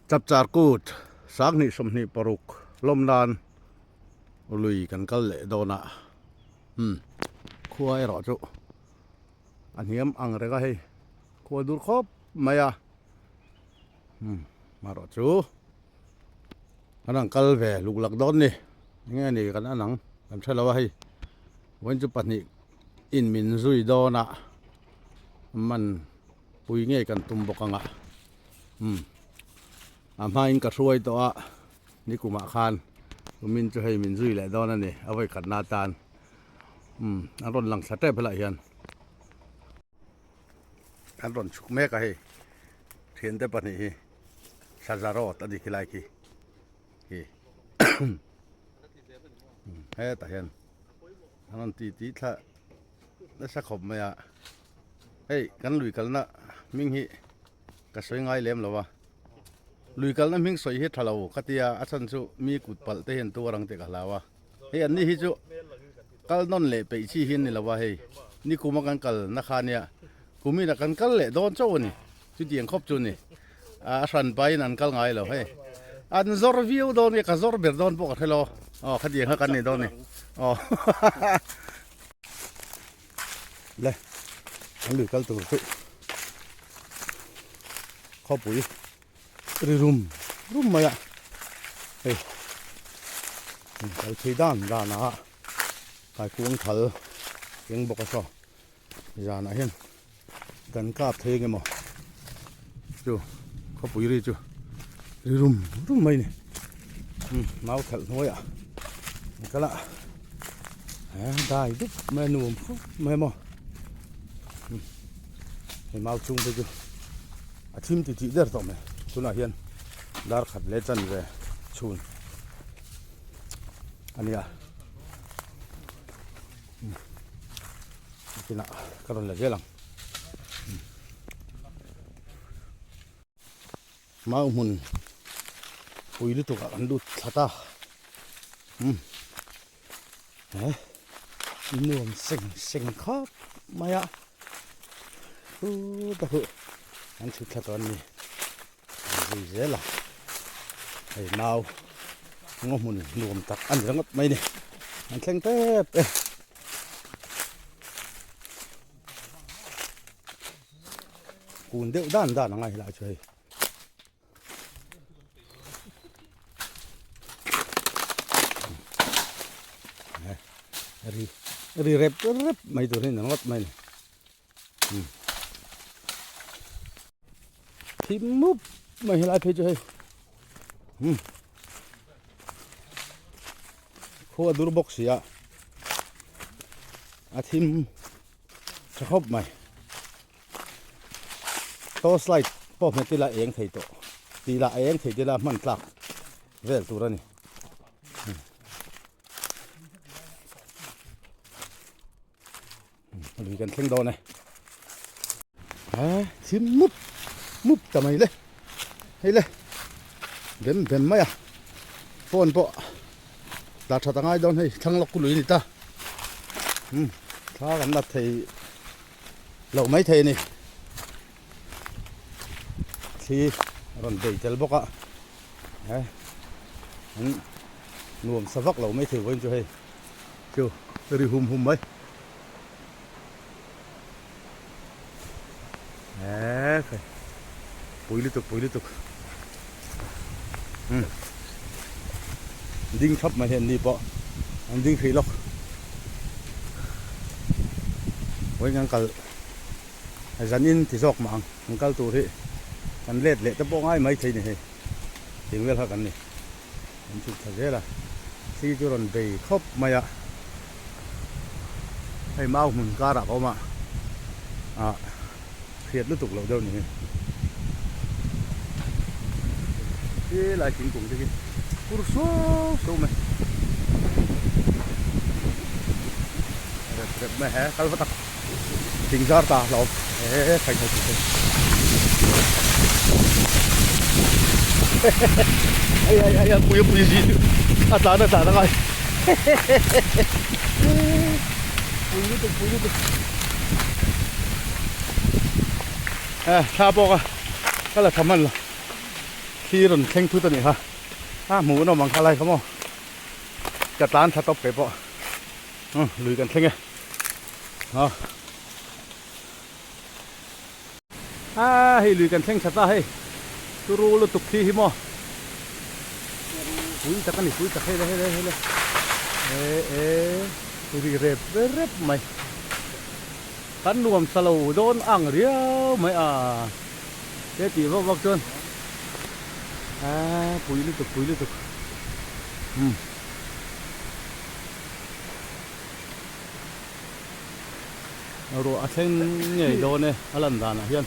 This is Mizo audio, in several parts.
Chapchar kut sanghnih 26 lawm nan lui kan kal leh dawn a umm khua erawh chu a hniam ang reng a hei khua dur khawp mai a umm marawh chu an rawn kal ve luk lak dawn ni eng nge ni kan an ang kan hre lo a hei vawiin chu pahnih in min zui dawn a man pui ngei kan tum bawk ang a umm a hmain ka hruai tawh a. Nikumah khan kumin chu hei min zui leh dawn a ni a vawi khatna atan umm an rawn lang thla tep helaiah hian an rawn chhuk mek a hei thiante pahnih hi saza road a ni khilai khi hi hetah hian an rawn ti ti thla nasa khawp mai a hei kan lui kalna hming hi. Ka sawi ngai lem lo a, lui kalna hming sawi hi tha lo ka tia, a chhan chu mi kut palh te hian tuar ang tih ka hlau a, hei an ni hi chu kal nawn leh peih chi hi an ni lo a, hei nikuma kan kal na kha nia kumin a kan kal leh dawn chauh a ni, chutiang khawp chu a ni, a hran pahin an kal ngai lo hei, an zawr viau dawn nge ka zawr ber dawn pawh ka hre lo, aw khatiang kha kan ni dawn a ni, aw le an lui kal tur chu khawpui ri rum rum mai a hei in kal phei dan dan a kaikuang thal eng bawk a saw zanah hian kan kap thei eng emaw chu khawpui ri chu ri rum rum mai a ni mau thelh hnuaiah an kal a dai dup mai a nuam khawp mai a maw hei mau chung te chu a thim ti tih der tawh mai tunah hian dar khat leh chanve chhun a ni a. Kinah ka rawn la zel ang. Mau hmun pui lutuk ah kan lut thla ta. He nuam seng seng khawp mai a. Khu ta khu an chhut thla tawh an ni. Zui zel a. Hei mau ngaw hmun nuam tak a ni ringawt mai ni. An thleng tep e. Kun deuh dan dan a ngai helai chu hei. Ri ri rep rep mai tur hi ni ringawt mai ni. Thim mup mai helai phei chu hei khua dur bawk si a a thim tha khawp mai torch light pawh hmet ila eng thei tawh tih lah a eng thei tila hman tlak vel tur a ni. Lui kan thleng dawn e. A thim mup mup ta mai le. Hei le. Bem bem mai a. Phone pawh dah that a ngai dawn hei thlang lawk lui a ni ta. Um thla kan la thei loh mai thei a ni. Thli a rawn bei tel bawk a. He an nuam sa vak lo mai thei vawiin chu hei. Chu ri hum hum mai. Eee khai pui lutuk pui lutuk um ding thap mai hian ni pawh an ding hrih lawk vawiin kan kal zan in ti zawk mah ang kan kal tur hi kan let leh te pawh ngai mai thei ni hei eng vel kha kan ni. An chhuk thla zel a, thli chu rawn bei khawp mai a, hei mau hmun karah ka awm a, ah hriat lutuk loh deuh a ni hi. Helai thingkung te hi kur suau suau mai. rep mai he kal va tak thing zar ta hlauh he khai khai khai ai ai ai pui pui zi a tlan a tlan a ngai pui lutuk pui lutuk eh thla pawh ka ka la tha hman lo thli rawn thleng thut a nih kha a hmuh nawm ang kha lai kha maw ka tlan thla tawp kei pawh lui kan thleng e a a hei lui kan thleng thla ta hei turu lutuk khi hi maw pui tak a ni pui tak hei le hei le hei le e e ri rep rep mai kan nuam sa lo dawn ang riau mai a he tih vak vak chuan a pui lutuk pui lutuk umm. Ruah a thleng ngei dawn e a lan danah hian.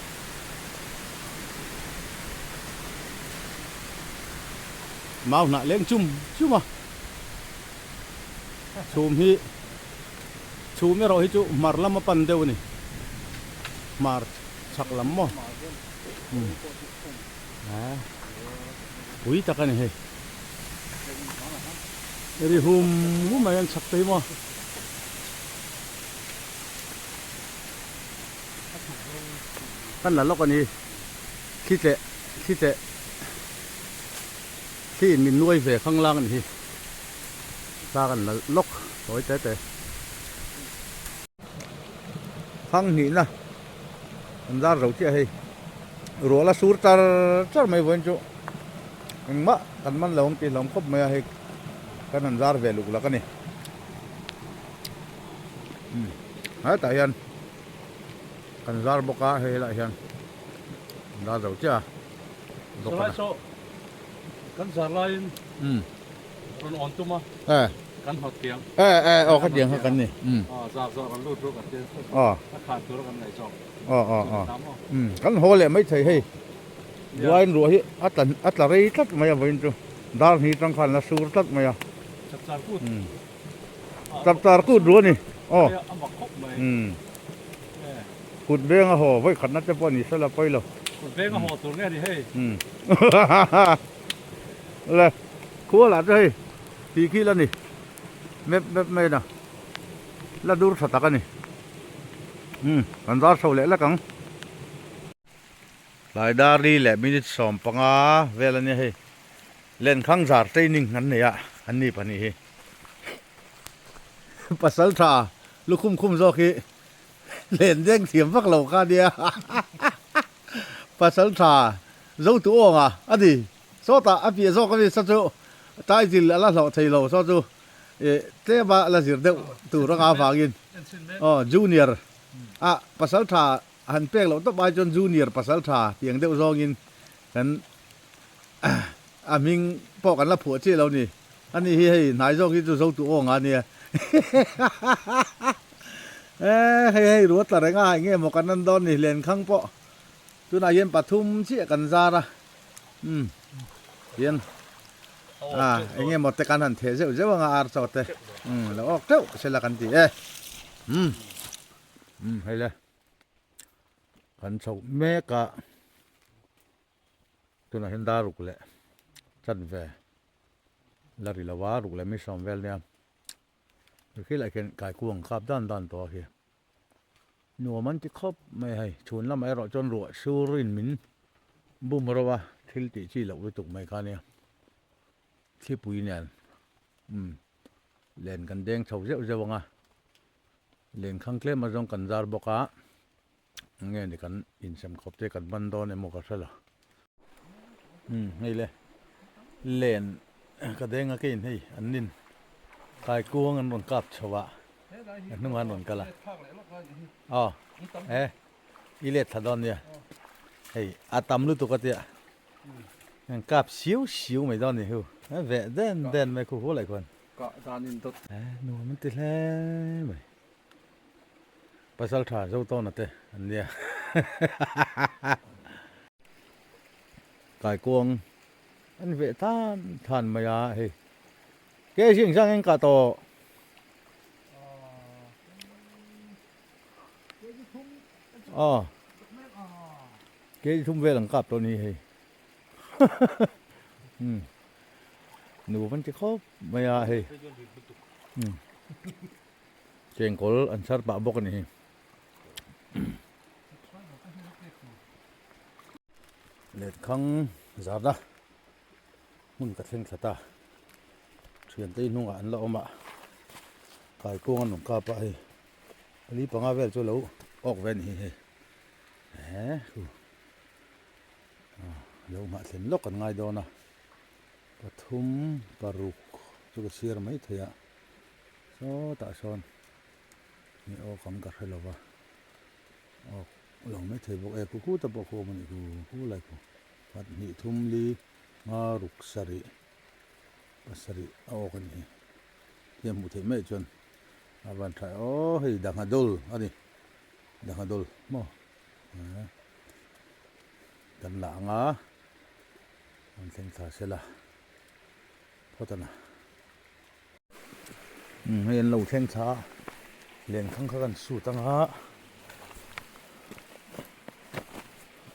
Mau hnah leng chum chum a chhum hi chhum erawh hi chu hmar lam a pan deuh a ni hmar chhak lam maw pui tak a ni hei. Ri hum hum mai an chak te hi maw. Kan la lawk a ni. Thli tleh thli tleh thli in min nuai ve khang lang a ni hi. Thla kan la lawk tawi te te. Khang hnihna an zar zo chiah hei. Ruah la sur char char mai vawiin chu. Engmah kan man lo ang tih hlawm khawp mai a hei kan han zar ve luk lak a ni umm hetah hian kan zar bawk a hei helaiah hian an zar zo chiah a bawk a Saw kan zar laiin rawn awn tum a kan hnawt tiang e e aw khatiang kha kan ni zar zawh rawn lut ru kan tia a khan tur a kan ngaih zawk aw aw aw kan haw leh maithei hei. Ruain ruah hi a tla a tla rei tlat mai a vawiin chu dar hnih tang khan la sur tlat mai a. Chapchar kut. Chapchar kut ruah a ni. Aw. Umm. Kut veng a haw vawi khatna te pawh a ni sela pawi lo. Kut veng a haw tur nge ni hei. Umm. Le khua lah chu hei tih khi la ni. Mep mep mai na. La dur tha tak a ni. Umm kan zar chho leh lek ang. Tlai dar li leh minute 15 vel a nia hei. Lenkhang zar training an nei a, an ni pahnih hi. Pasal tha lukhum khum zawk hi len deng thiam vak lo kha nia. Pasal tha zo tu awng a, a ni. Sawtah a piah zawk a ni sa chu title a la hlawh thei lo saw chu tlem a la zir deuh tur anga avangin aw junior a pasal tha A han pek loh tawp ai chuan Junior pasal tha tiang deuh zawngin kan a hming pawh kan la phuah chiah lo ni. Ani hi hei hnai zawk hi chu Zotu Awnga a nia. E hei hei ruat tla reng a enge maw kan an dawn ni Lenkhang pawh tunah hian pathum chiah kan zar a. Umm hian a enge maw te kan han theh zeuh zeuh anga ar chaw te. Umm lo awk teuh sela kan ti e. Umm umm hei le. Kan chhoh mek a, tunah hian dar ruk leh chat ve la ri lo a, ruk leh mi sawm vel nia. Khilaiah khian kaikuang kap dan dan tawh a khi. Nuam an ti khawp mai a hei, chhun lamah erawh chuan ruah sur in min bum reuh a, thil tih chi loh lutuk mai kha nia. Thlipui nen umm len kan deng chho zeuh zeuh ang a. Lenkhang tlem a zawng kan zar bawk a, nge ni kan insem khawp te kan ban dawn emaw ka hre lo. Umm hei le len ka deng a kein hei an nin kaikuang an rawn kap chho a, a hnungah an rawn kal a. Aw e i let thla dawn nia hei a tam lutuk a tia an kap siu siu mai dawn ni hu veh den den mai khu hu lai khuan. Kah dan in dawt. Eh nuam an ti hle mai. Pasal tha zo tawna te an nia. Kaikuang an veh than than mai a hei. Ke zing zang eng kah tawh. Aw kg thum vel an kap tawh ni hei umm nu van ti khawp mai a hei umm chengkawl an chhar pah bawk a ni hi. Letkhang zarna hmun ka thleng thla ta thiante hnungah an la awm a kaikuang an rawn kap a hei pali panga vel chu lo awk ve a ni hi hei eh hu lo nghah thlen lawk an ngai dawn a pathum paruk chu ka chhiar mai thei a sawtah sawn ni awk ang ka hre lo va awk lo mai thei bawk e khu khu te pawh khu awm a nih khu khu lai khu pakhat hnih thum li nga ruk sarih pasarih a awk a ni hi hei hmuh theih mai chuan a van tha aw hei dangha dawl a ni dangha dawl maw kan la ang a an thleng thla sela phawt a na. Hei an lo thleng thla a lenkhang kha kan sut ang a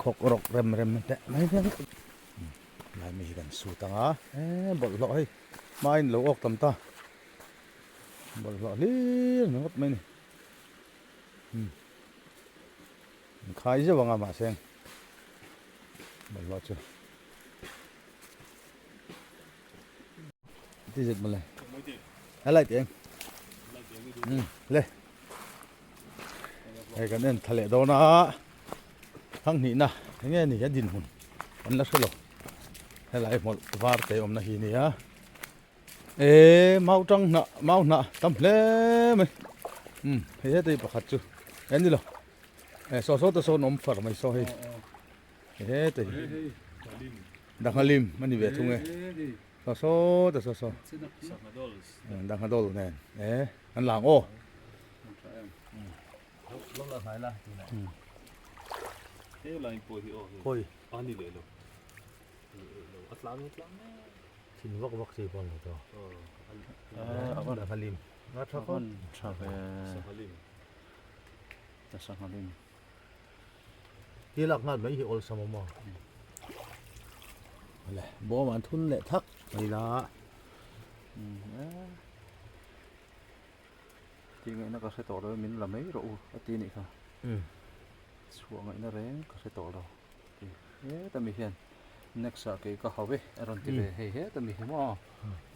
khawk rawk rem rem teh mai hian lai mi hi kan sut ang a eee bawlhhlawh hei hmain lo awk tam ta bawlhhlawh hlir ni ngawt mai a ni an khai zeuh ang a mahse bawlhhlawh chu. Ti zet mawle. A light eng. Le. Hei kan en tha leh dawn a. Thang hnih na enge ni a din hmun an la hre lo. Helai hmawlh var te awmna hi nia. E mau tang hnah mau hnah tam hle mai. Hei heti pakhat chu en ni lo. E saw saw te sawn awm far mai saw hei. Hete hi dangha lim a ni ve thung e saw saw ta saw saw dangha dawl nen e an lang aw khawi thin vak vak chi pawh a ni lo dangha lim sangha lim. Hi lak nghal mai hi awlsam awm a. Le bawm an thun leh thak mai la. Ti ngaihna ka hre tawh lo min la mai rawh u a ti nih kha. Chhuah ngaihna reng ka hre tawh lo. Heta mi hian next ah kei ka hau e a rawn ti ve hei heta mi hi maw.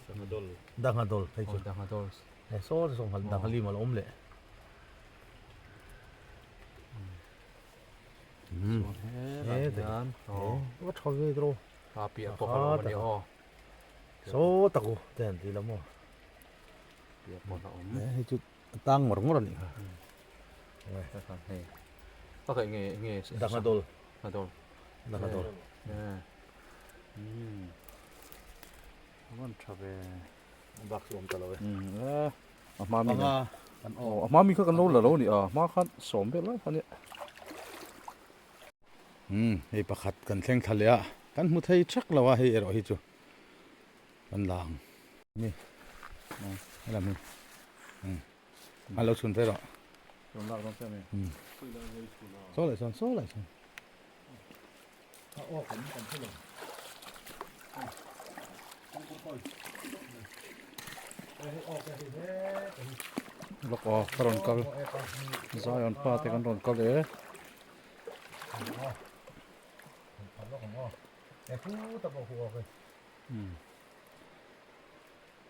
Dangha dawl. Dangha dawl phei chu. Dangha dawl. He saw zawng dangha lim a lo awm leh. Saw tak u te an ti lo maw hei chu a tang ngawr ngawr a nih kha dangha dawl dangha dawl bak chu awm ta lo e a hma mi a a hma mi kha kan lo la lo ni a hma khan sawm vel lai kha nia umm hei pakhat kan thleng thla leh a kan hmu thei thak lo a hei erawh hi chu kan la ang ni helam hi umm a lo chhun ve rawh umm saw leh sawn saw leh sawn a aw kan kan hre lo Lawk aw ka rawn kal Zion pa te kan rawn kal e.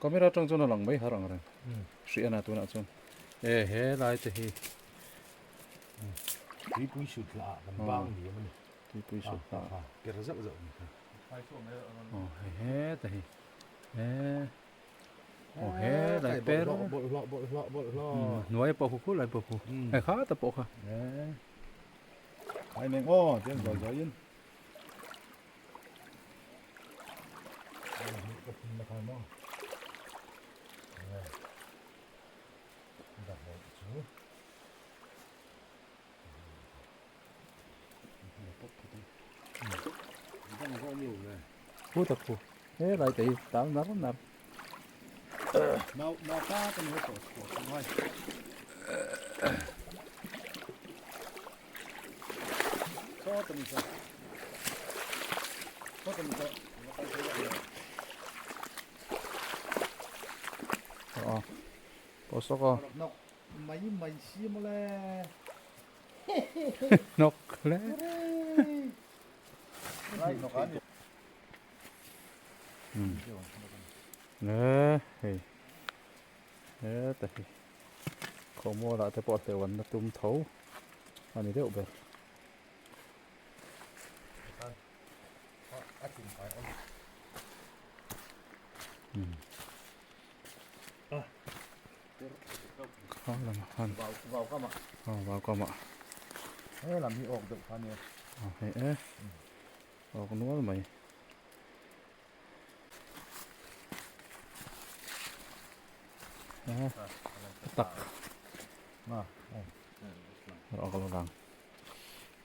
Camera atang chuan a lang mai har ang reng hrih a na tunah chuan e he lai te hi tuipui sut hlah ah kan bang ni a ni tuipui sut hlah ah ker zauh zauh ni kha aw hei he te hi e aw he lai per bawlhhlawh bawlhhlawh bawlhhlawh hnuai pawh khu khu lai pawh khu hei kha ta pawh kha e khai meng aw tiang zawi zawi in Khu tak khu he lai te hi tal nar nar. Mau mau ka kan ho to ngai. Sawta mi saw. Sawta mi saw. Aw pawh sawk aw. Nawk mai mai si mawle. Nawk hle. Nge hei heta hi khawmual ah te pawh hleuh an la tum tho a ni deuh ber. Kha lamah khan aw vau kamah he lam hi awk deuh kha nia aw hei e awk nual mai. Tak rawh ka lo lang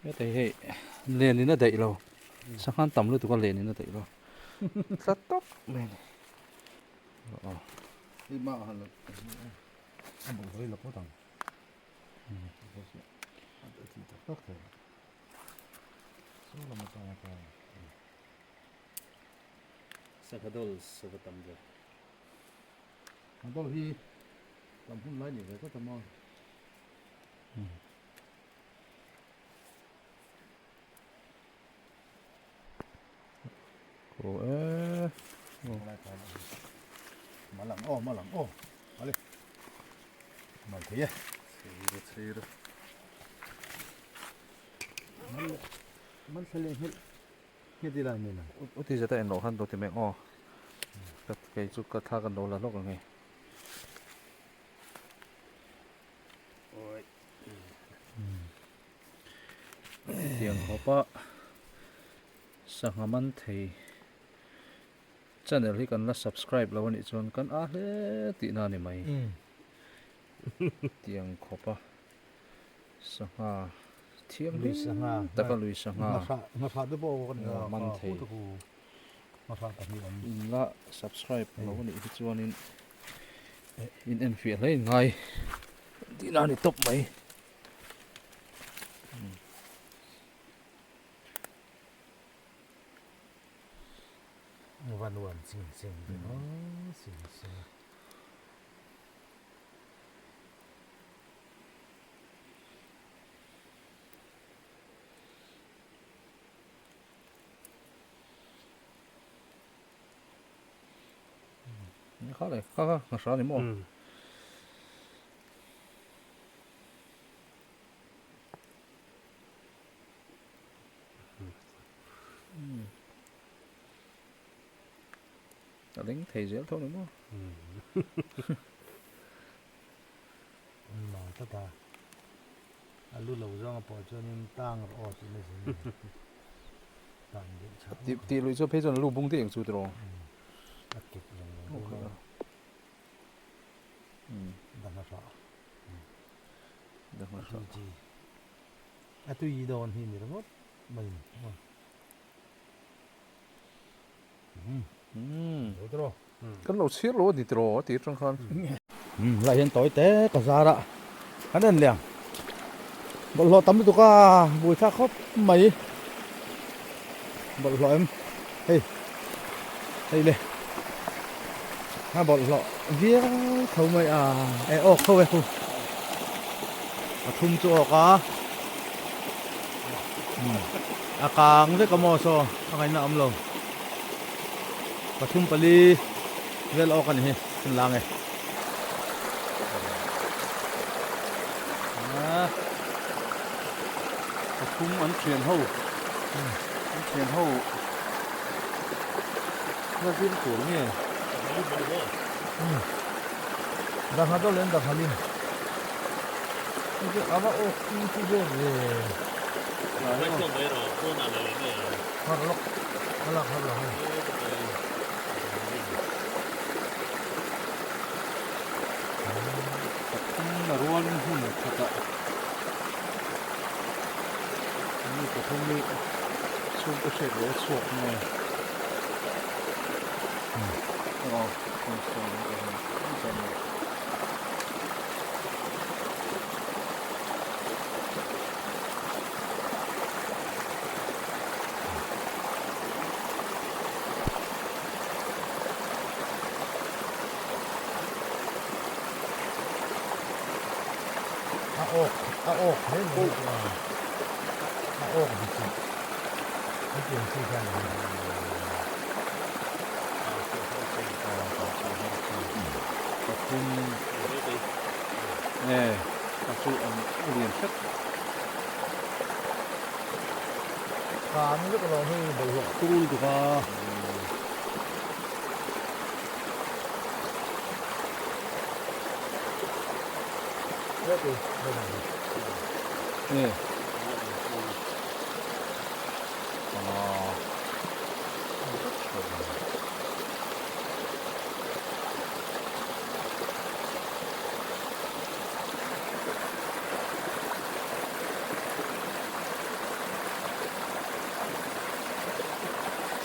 heta hi hei len in a daih lo sanghan tam lutuk a len in a daih lo tla tawp mai a ni aw Sangha dawl sava tam ve. A dawl hi tam hun lai ni ve tlat a maw. Ko e. Malang aw malang aw. Ale. Mal thei e. Chhir chhir. Mal mal thale hmel. U ti zeta enloh khan dawt i meng aw ka kei chu ka thla kan lo la lawk ang e. Hetiang khawpa sangha man thei channel hi kan la subscribe lo anih chuan kan a hle tihna a ni mai. Tiang khawpa Sangha thianghlim taka lui sangha man thei in la subscribe lo anih hi chuanin in enfiah hle in ngai tihna a ni tawp mai. Kha le kha kha nga hra ni maw a leng thei zel tho ni maw. An lang tlat a, a lu lo zawnga pawh chuanin tang rawh aw tih na zin a ni. Tan deuh chhah Tih tih luih chu phei chuan lu bung daih ang chu tiraw? A kep zawng zawng dawn a. Dangha hrah. Dangha hrah. A tui dawn hi ni ringawt mai ni. Kan lo chhir lo a ni tiraw a ti atang khan. Lai hian tawi te ka zar a, kan en leh ang. Bawlhhlawh tam lutuk a, bui thlak khawp mai. Bawlhhlawh em hei hei le a bawlhhlawh viau tho mai a e awk tho e khu a thum chu awk a. A kang vek a maw saw a ngaihna a awm lo. Pathum pali vel awk a ni hi an lang e. Pathum an thian ho an thian ho la zir tur nge. Dangha dawlh in dangha lim. A va awk chu vel ve. Har lawk a lak har lo hei. Pathum a rualin hmun khatah mi pathum hi chhungte hriat loh a chhuak nge. Aw. awk a awk hle mai a a awk dik loh hetiang chi hian a ni. Pathum e a chu an lian hret. Khan vek alawm hei bawlhhlawh tung lutuk a.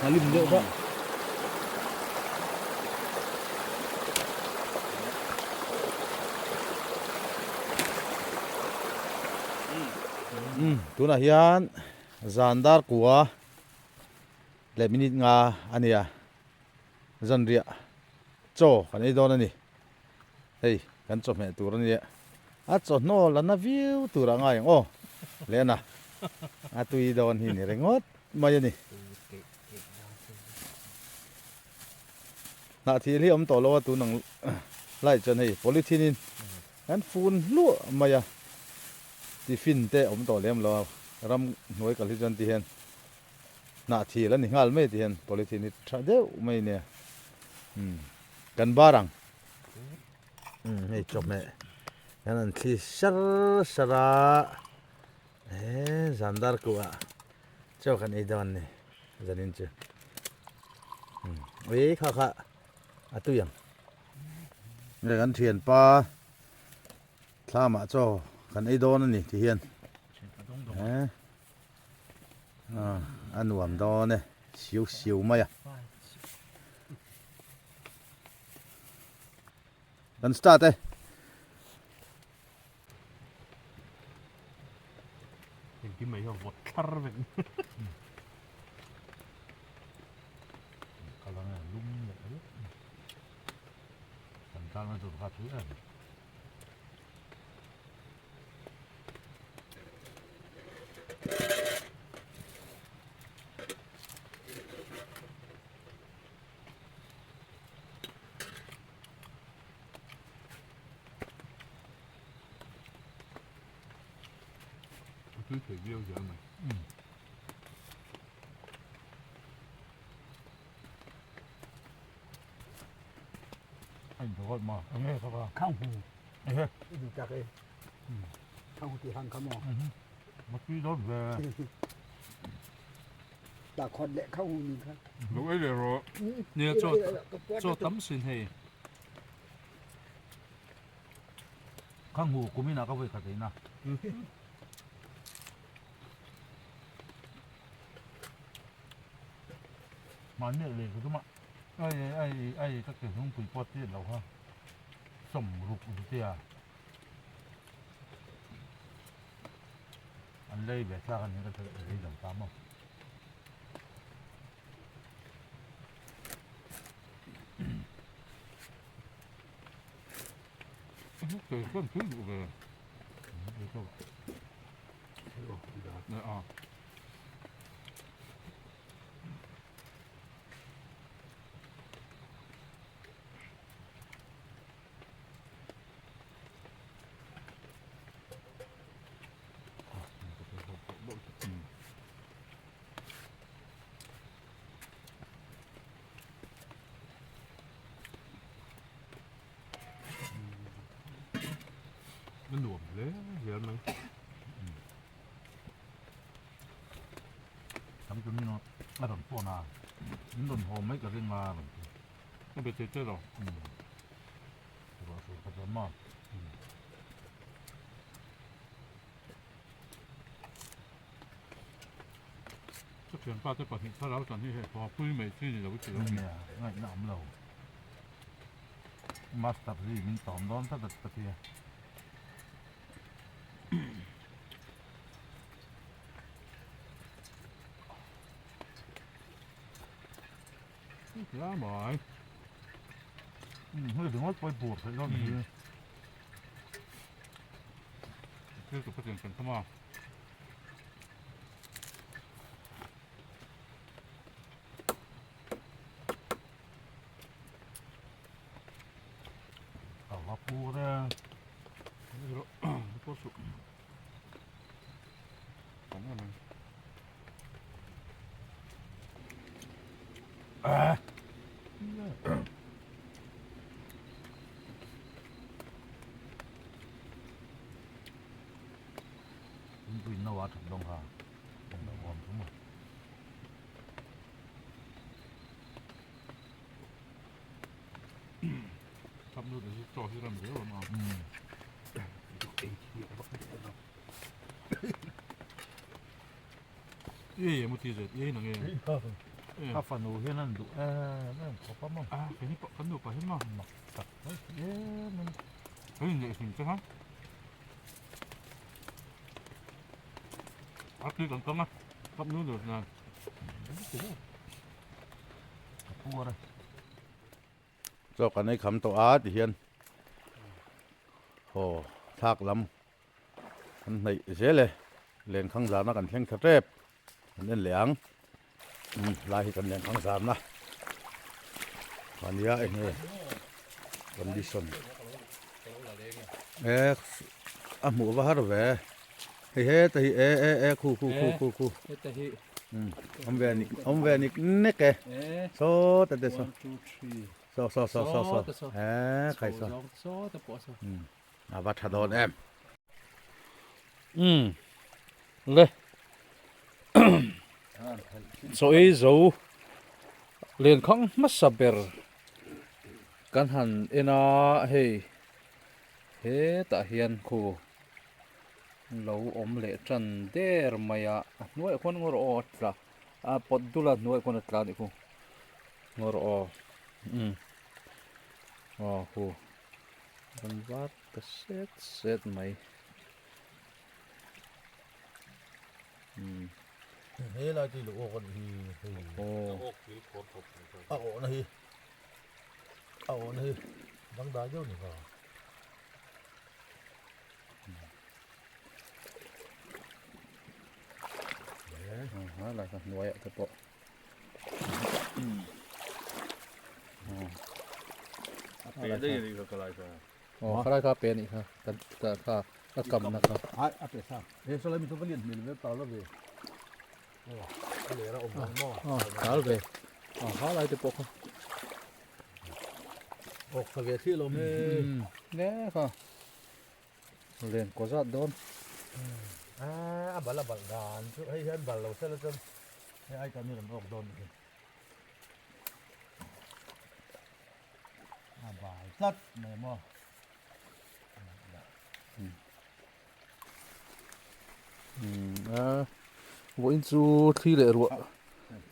A lim deuh kha. Tunah hian zan dar kua leh minute nga a ni a, zanriah chaw kan ei dawn a ni. Hei kan chawhmeh tur a nia, a chawhnaw la na viau tur a ngai ang aw lehna a tui dawn hi ni ringawt mai a ni. Hnah thil hi a awm tawh lo a tun ang lai chuan hei polythene in an fun hluah mai a, tiffin te a awm tawh lem lo a, ram hnuai kal hi chuan ti hian hnah thil a ni nghal mai ti hian polythene hi tha deuh mai a nia umm kan bar ang. Umm hei chawhmeh hian an thli sar sar a, he zan dar kuah chaw kan ei dawn a ni. Zanin chu ui kha kha a tui ang. Nge kan thianpa thlamah chaw kan ei dawn a ni ti hian a nuam dawn e siu siu mai a. Kan start e. Engkim mai hian vawt thlar vek. Kal ang e, lum leh vek. Kan tlang na tur kha thui em. A tui thei viau zel mai. A in tawh ma eng nge kha kha. Khang hu. Ehe. I duh tak e. Khang hu ti hang kha maw. Ma tui dawn ve. Ta khawt leh khang hu ni kha. Lo ei leh rawh. Nia chaw chaw tam sin hei. Khang hu kumin ah ka vawi khat ei na. Mahni leh ka tum a, ai ai ai ka ke hnungpui pawh tet lo kha sawm ruk u te a. An lei ve thlak a ni ka lei lo ta maw. Kei chuan tui duh ve. A nuam hle zel mai. Tam chu min a rawn phone a, min rawn haw mai ka ring a rawn ti. A be thei teh lo. Ruah sur kha chuan maw. Ka thianpa te pahnih thlarau tan hi hei pui mai chi ni lo i ti lo. Nia, ngaihna awm lo. Master hi min tawm dawn tlat a ka ti a. La mai. Hei ringawt pawh i bur theih dawn hi. Thil tu khatin kan tum a. A va pur e. Pur suh. Tam em em. Ah. Pui no a that dawng kha eng lo awm thum a. Thap nu te hi chaw hi rem riau ang a. Ei emaw ti zet ei nang e. Ka fanu hian an duh em em khawp a maw. A kei ni pawh kan nupa hian maw. Mak tak mai em em. Kan inneih hlim che kha. A tui kan kang a cup noodles nen. Ka puar a. Chaw kan ei kham tawh a ti hian haw thlak lam kan hnaih zel e lenkhang zarna kan thleng tha tep kan en leh ang umm lai hi kan lenkhang zarna ania enge condition e a hmuh va har ve hei heta hi e e e khu khu khu khu khu umm awm ve nik awm ve nik nek e saw te te saw saw saw saw saw saw e khai saw umm. A va tha dawn em. Umm le chaw ei zo lenkhang hmasa ber kan han en a hei hetah hian khu lo awm leh tan der mai a a hnuaiah khuan ngaw rawh aw a tla a pawt dul a hnuaiah khuan a tla a nih khu ngaw rawh aw umm aw khu. Rawn var ta set set mai. Umm. He lai chu i lo awk a nih hi hei. Aw. A awhna hi a awhna hi dangdai deuh ni va. Ha lai kha hnuaiah te pawh. Aw khalai kha pe anih kha kan ka kha ka kamna kha. Ai a pe sa. He sawlai mi chu va lian hmel ve tal ve. Aw a ler a awm ang maw. Aw tal ve. Aw khalai te pawh kha. Awk tha ve thli lo me. Ne kha. Len kaw zat dawn. A bal a balh dan chu hei hian bal lo sela chuan hei ai tan hi rawn awk dawn ni hi. A bal tlat mai maw. A vawiin chu thli leh ruah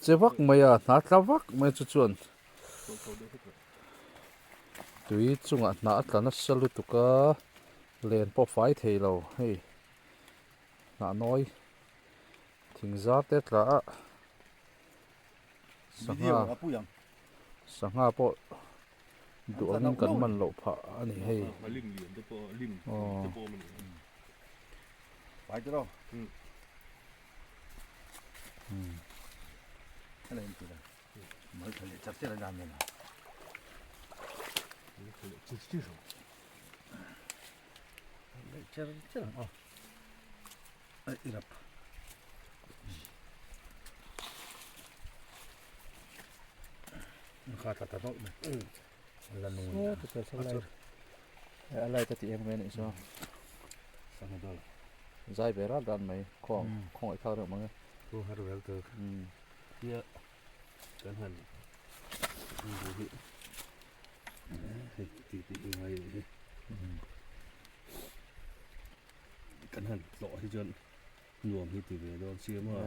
che vak mai a hna tla vak mai chu chuan. Tui chungah hnah a tla nasa lutuk a, len pawh fai thei lo hei hnah nawi thing zar te a tla a, sangha sangha pawh duh angin kan man loh phah a ni hei aw. A light a ti em mai a nih chuan zai ve rat rat mai khawng khawngaih thlak reuh mang e. Tia kan han bu hi hei ti ti hi ngai leh hi kan han tlawh hi chuan nuam hi ti ve dawn sia maw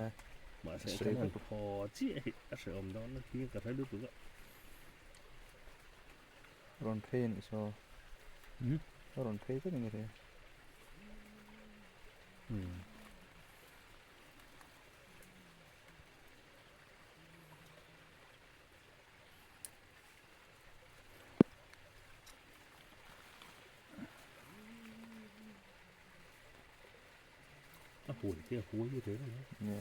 mahse kan han haw chiah hi a hrehawm dawn na hi ka hre lutuk a. Rawn phei a nih saw rawn phei vek a ni hle. huai te a huai reng a ni.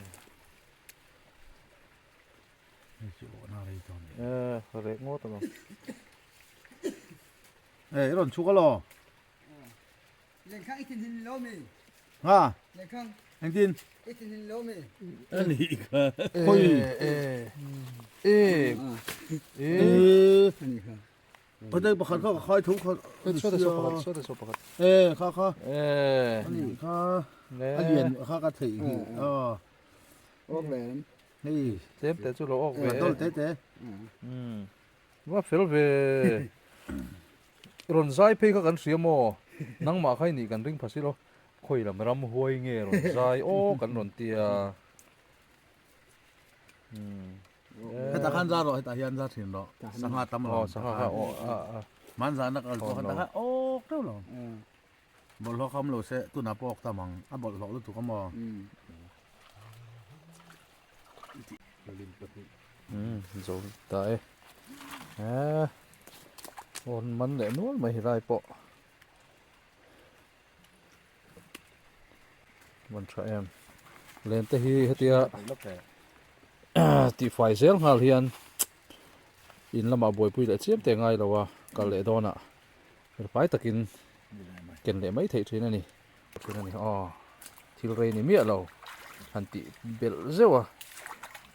Hei chu awh na rei tawh a ni. Eh, reh ngawt alawm. Eh, i rawn chhuk alaw? Lengkhang i thinhin lo mi? Ha? Lengkhang. Engtin? I thinhin lo mi? A ni kha. Khawi? Eh, eh, eh. A ni kha. Patei pakhat kha ka khai tho kha. Saw te saw pakhat, saw te saw pakhat. Eh, kha kha. Eh. A ni kha. A lian kha ka theih hi. Aw. Awk lem. Hei. Tlem te chu lo awk ve. Dol te te. Um. Va fel ve. Rawn zai phei kha kan hria maw? Nangmah kha i nih kan ring phasilo. Khawi lam ram huai nge rawn zai aw kan rawn tia. Hetah khan za rawh, hetah hian za thin rawh. Sangha tam lo. Aw, sangha kha aw a a. Hman zana kal pawh khan tah khan awk teuh lo. Bawlhhlawh kha awm lo se, tunah pawh awk tam ang. A bawlhhlawh lutuk a maw? Zo ta e. Awn man leh nual mai helai pawh. Man tha em. Len te hi hetia tihfai zel nghal hian in lamah buaipui leh chiam te ngai lo a kal leh dawnah pai takin ken leh mai theih thin a ni. Thin a ni aw thil rei ni miah lo han tih belh zeuh a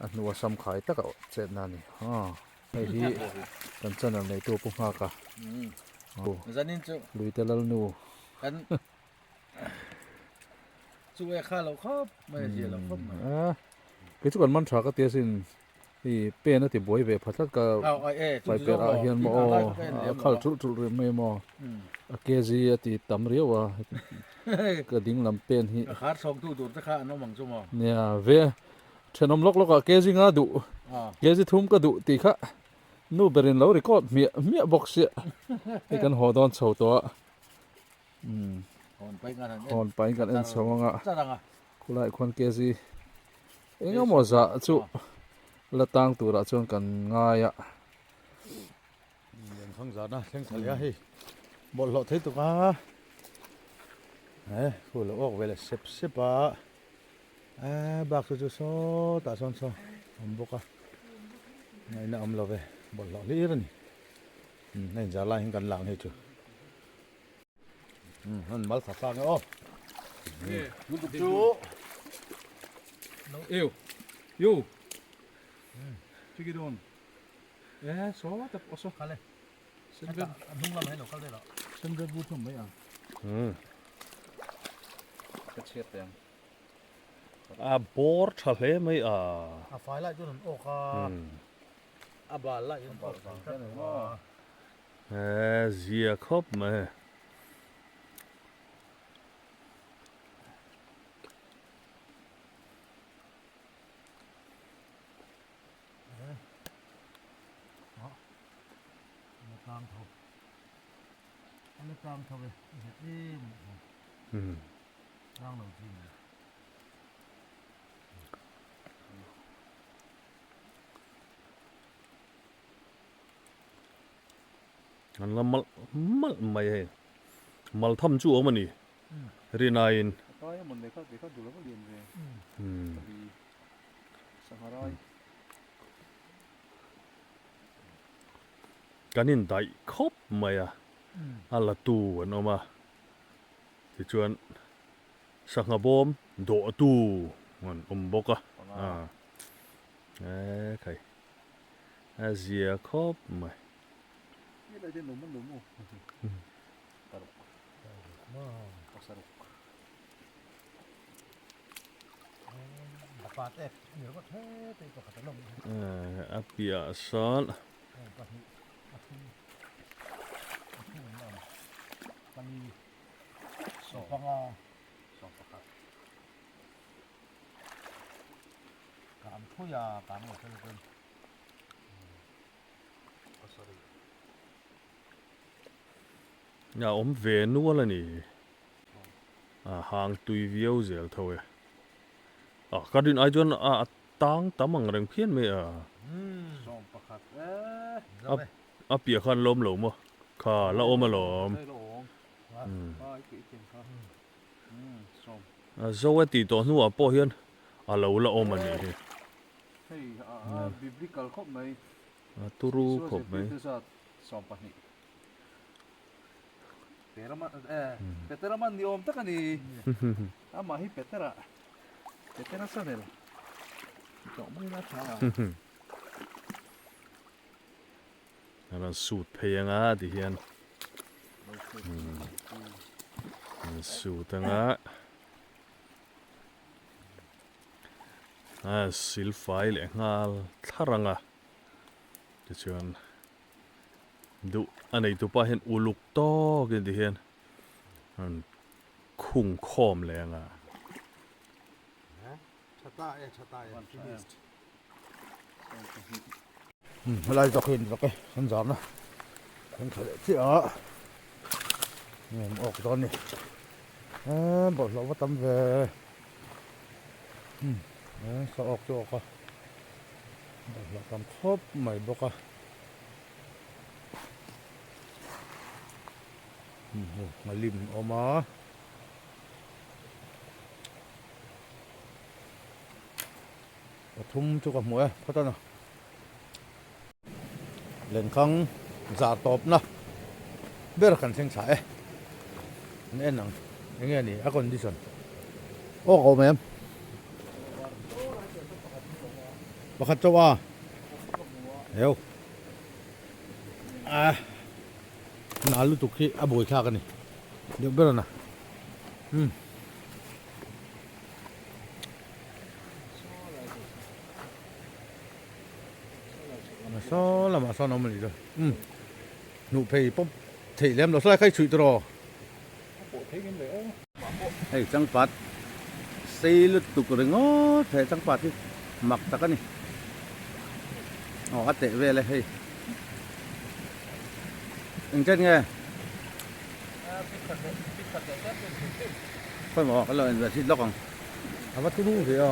a hnua sam khai taka chetna a ni aw hei hi kan channel neitu pu nghak a luite lalnu Kan chu e kha lo khawp mai a zia lo khawp mai. A kei chu kan man tha ka tia sin i pen a ti buai ve pha tlat ka pai per ah hian maw aw a khal thulh thulh rih mai maw a kg a ti tam riau a ka ding lam pen hi. A khar chhawk tu tur te kha an awm ang chu maw. Nia ve thenawm lawk lawk ah kg nga duh kg thum ka duh tih kha nu berin lo record hmiah hmiah bawk sia hei kan haw dawn chho tawh a. Hawn pain kan en chho ang a, khulai khuan kg eng emaw zah chu la tang turah chuan kan ngai a. Liankhang zana thleng thla leh a hei bawlhhlawh thei tuk a eh khu lo awk ve leh sep sep a eh bak chu chu sawtah sawn saw awm bawk a ngaihna awm lo ve bawlhhlawh hlir a ni. Hei zar lai hian kan lang hei chu. An mal tha sang e aw. Chu. Ew. Yo. Chiki don. Eh, so ta oso khale. Sen hnung lam hei lo kal dei lo. Sen red bu thum mai ang. Ka chhiat teh ang. A bawr tha hle mai a. A fai lai chuan an awk a. A bal lah in bal vang hian a maw. He zia khawp mai. Tlang tho. Ala tlang tho e. Em. Tlang lo chi. An la malh malh mai hei. Mal tham chu awm a ni. Rinaiin. Kan indaih khawp mai a. A la tu an awm a. Tichuan sangha bawm dawhtu an awm bawk a. E khai a zia khawp mai. A piah sawn A awm ve nual a ni. A hang tui viau zel tho e. A ka rin ai chuan a tang tam ang reng phian mai a. A piah khan la awm lo maw? Kha la awm alawm. A zo e tih tawh hnuah pawh hian a lo la awm a nih hi. Hei a biblical khawp mai. A turu khawp mai. Petera man ni awm tak a ni. Amah hi Petera. Petera channel. Tawh mai la tha. A rawn sut phei anga ti hian an sut anga a silfai leh nghal thlar anga tichuan duh a nei tupa hian uluk tawkin ti hian an khung khawm leh anga. Helai zawk hi a ni zawk e kan zarna kan tha leh chiah a nuam awk dawn a ni eee bawlhhlawh va tam ve eee sa awk chu awk a bawlhhlawh tam khawp mai bawk a nghalim a awm a. Pathum chu ka hmu e phawt a ni. Lenkhang zar tawpna ber kan thleng thla e. An en ang eng nge ni a condition aw ka awm em? Pakhat chauh a heu a nal lutuk hi a buaithlak a ni deuh ber a na umm. Saw lamah sawn a awm a nih chu umm hnuh phei pawp theih lem lo saw lai kha i chhuih tawh hei changpat sei lutuk ringawt he changpat hi mak tak a ni aw a teh vel e hei engchen nge. Khawi maw kan lo en ve chhit lawk ang a va turu ve a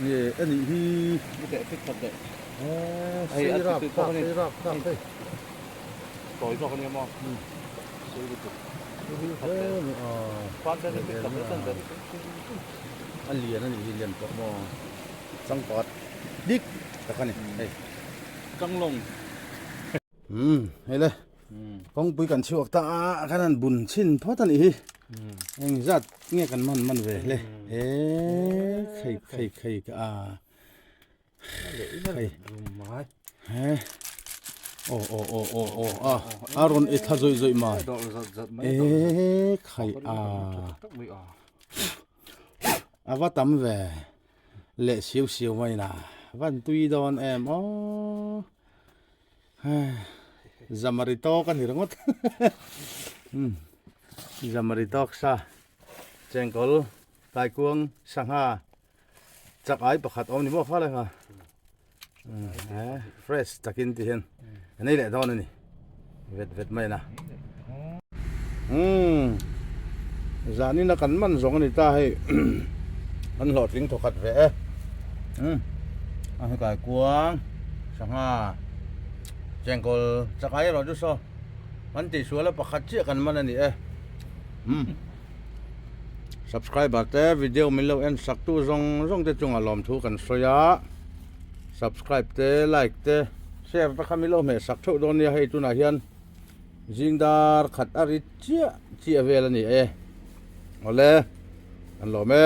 nge a nih hi sei rap thlak sei rap thlak hei tawi zawk ania maw sei lutuk a lian a nih hi lian pawh maw changpat dik tak a ni hei changlawng umm hei le. Kawngpui kan chhuak ta a kan han bun chhin phawt a nih hi eng zat nge kan man man ve hle e khei khei khei ka a khei he aw aw aw aw aw a a rawn e thla zawih zawih mai e khai a a va tam ve leh siau siau mai na van tui dawn em aw. Zamari tawk a ni ringawt Zamari tawk sa chengkawl kaikuang sangha chak ai pakhat awm ni maw kha lai kha fresh takin ti hian a nei leh dawn a ni vet vet mai na umm zanin a kan man zawng a ni ta hei kan hlawhtling thawkhat ve e umm a hei kaikuang sangha chengkawl chakai erawh chu saw kan tihsual a pakhat chiah kan man a ni e umm subscriber te video min lo en sak tu zawng zawng te chungah lawmthu kan sawi a subscribe te like te share te kha min lo hmeh sak theuh dawn nia hei tunah hian. Zing dar khat a ri chiah chiah vel a ni e. Awle, kan lawm e.